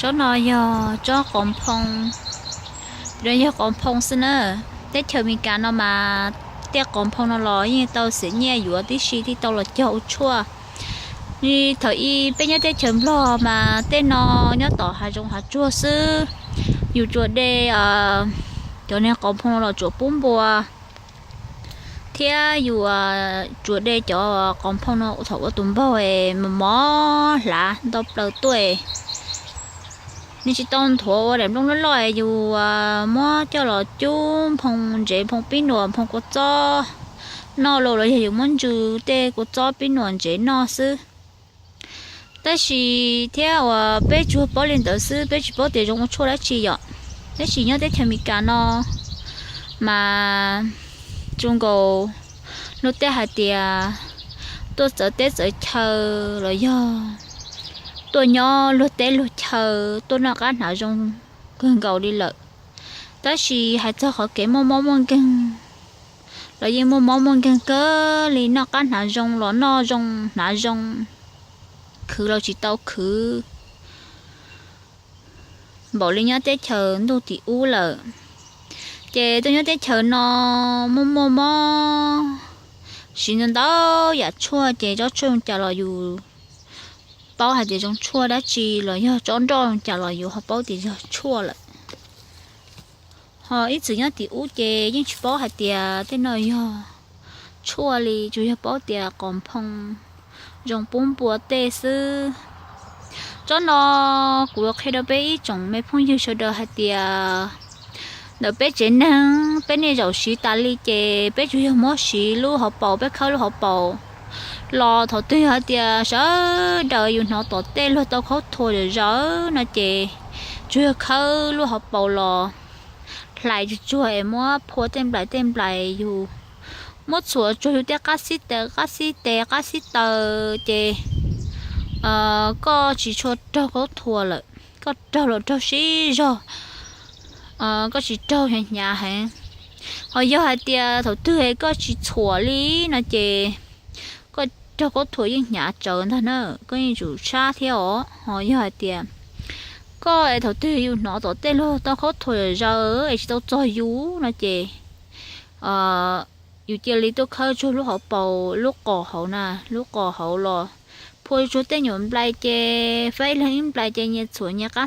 Tsob no yog tsob qos nphoo, no yog qos nphoo xwb na. Teb chaws Amelikas no mas tej qos nphoo no los yeej tau xiam nyiaj yuav tib si thiaj tau los cog ua tshuaj. Thaum ub peb nyob teb chaws Nplog mas tej no nyob tom hav zoov hav tsuag xwb, yus tsuas de cov niag qos nphoo no los tsuav pub npua, thiab yus tsuas de cov qos nphoo no thaum ua tus npaug mos mos hlav ntau plaws tuaj, nws tsis tau nthuav ua daim nplooj loj loj, yus muab coj los cub nphoo ntsev, nphoo pib nuam, nphoo kua txob noj los los yog yus muab ntsw tej kua txob pib nuam ntsev noj xwb. Tab sis thiab uas peb tsuas paub li ntawd xwb, peb tsis paub tias zoo ua tshuaj dab tsi yom. Tab sis nyob teb chaws Amelikas no mas tsu nkaus luag tej hais tias tuaj txawv teb txawv chaw los yog tuaj nyob luag teb luag chaw tuaj noj qab hnav zoo kawg nkaus li lawm. Tab sis hais txog qhov kev muaj mob muaj nkeeg los yeej muaj mob muaj nkeeg kawg li, noj qab hnav zoo los noj zoo hnav zoo, khwv los tsis tau khwv npaum li nyob teb chaws ntuj tim ub lawm. Ces tuaj nyob teb chaws no muaj muaj mob, siv ntau ntau yam tshuaj, ces tsob tshuaj zoo cas los yus paub hais tias zoo tshuaj dab tsi, los yog tsob nroj zoo cas los yus ho paub tias yog tshuaj lawm. Ho ib txwm nyob tim ub ces yeej tsis paub hais tias tej no yog tshuaj li, tsuas yog paub tias qos nphoo zoo pub npua tej xwb. Tsob no kuv yuav qhia rau peb ib tsoom me phooj ywg sawv daws hais tias ntawm peb tsev neeg peb niaj zaus siv tas li, ces peb tsuas yog muab siv lub hauv paus, peb khawb lub hauv paus los thaum twg yog hais tias sawv daws yus hnov tom tej luag tau khaub thuas zom zaws no ces tsuas yog khawb lub hauv paus los hlais tsuag tsuag es muab phua tej nplais tej nplais, yus muab txhuam tsuag yus tej qab xib tes, qab xib tes, qab xib taw, ces koj tsis tshua raug khaub thuas lawm, koj raug los raug sib zog, koj tsis raug hnyav heev. Ho yog hais tias thaum twg koj tsis txhuam li no ces koj raug khaub thuas yeej hnyav tsawv ntag na, koj yeej tsum sab thiab os. Ho yog hais tias koj es thaum twg yus hnov tom tej luag tau khaub thuas zom zaws es tsis tau txog yus no ces yus cia li tuaj khawb tsuag lub hauv paus, lub qos hauv na, lub qos hauv los phua tsuag tej nyuam nplais ces faib leeg ib nplais ces nyias txhuam nyias qab